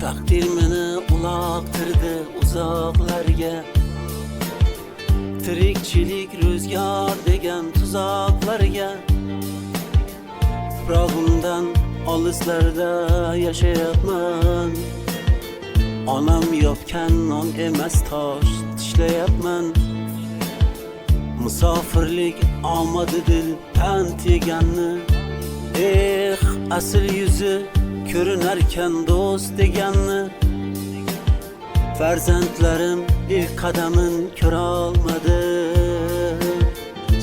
Taqdir meni uloqtirdi uzoqlarga. Tirikchilik ro'zgor degan tuzoqlarga. Tuprog'imdan olislarda yashayapman. Onam yopgan non emas tosh tishlayapman. Musofirlik omadi dil pand yeganni. Eh, asl yuzi ko'rinarkan do'st deganni. Farzandlarim ilk qadamin ko'rolmadim.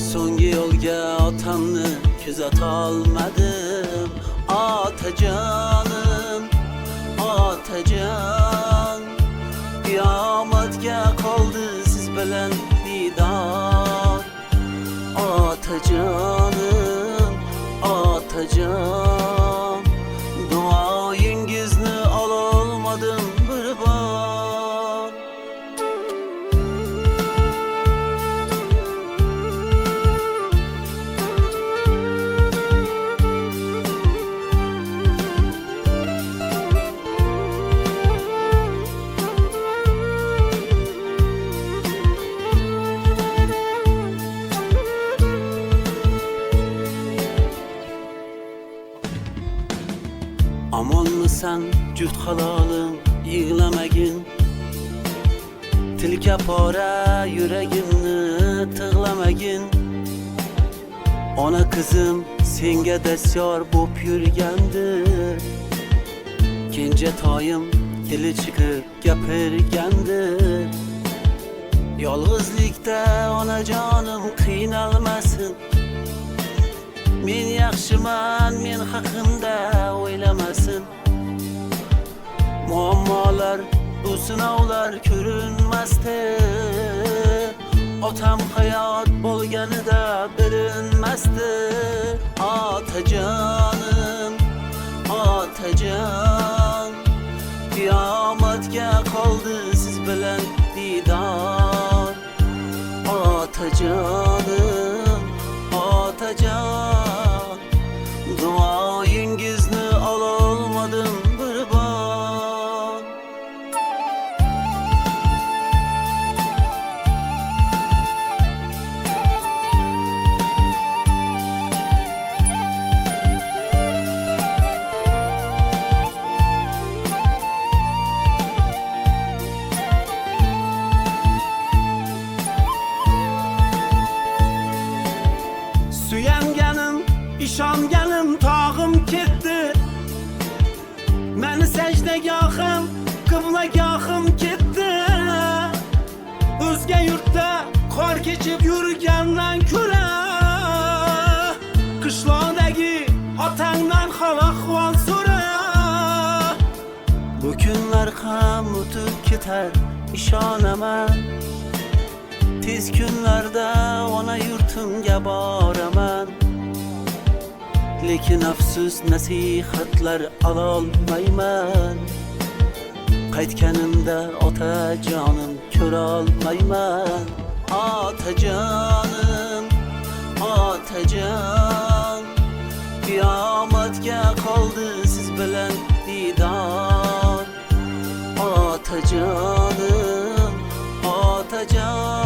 So'nggi yo'lga otamni kuzatolmadim. Otajonim, otajon, qiyomatga qoldi siz bilan diydor. Otajonim, otajon, duoyingizni ololmadim bir bor. Omonmisan juft halolim, yig'lamagin. Tilka pora yuragimni tig'lamagin. Ona qizim senga dastyor bo'p yurgandi. Kenja toyim tili chiqib gapirgandi. Yolg'izlikda onajonim qiynalmasin. Men yaxshiman, men haqimda o'ylamasin. Muammolar, bu sinovlar ko'rinmasdi. Otam hayot bo'lganida bilinmasdi. Otajonim, otajon, qiyomatga qoldi siz bilan diydor. Otajonim, otajon, duoyingizni ololmadim bir bor. Suyanganim, ishonganim tog'im ketdi. Mani sajdagohim, qiblagohim ketdi. O'zga yurtda qor kechib yurgandan ko'ra qishloqdagi otangdan hol ahvol so'ra. Bu kunlar ham o'tib ketar, ishonaman. Tez kunlarda ona yurtimga boraman. Lekin afsus nasihatlar ololmayman. Qaytganimda otajonim ko'rolmayman. Otajonim, otajon, qiyomatga qoldi siz bilan diydor. Otajonim, otajon.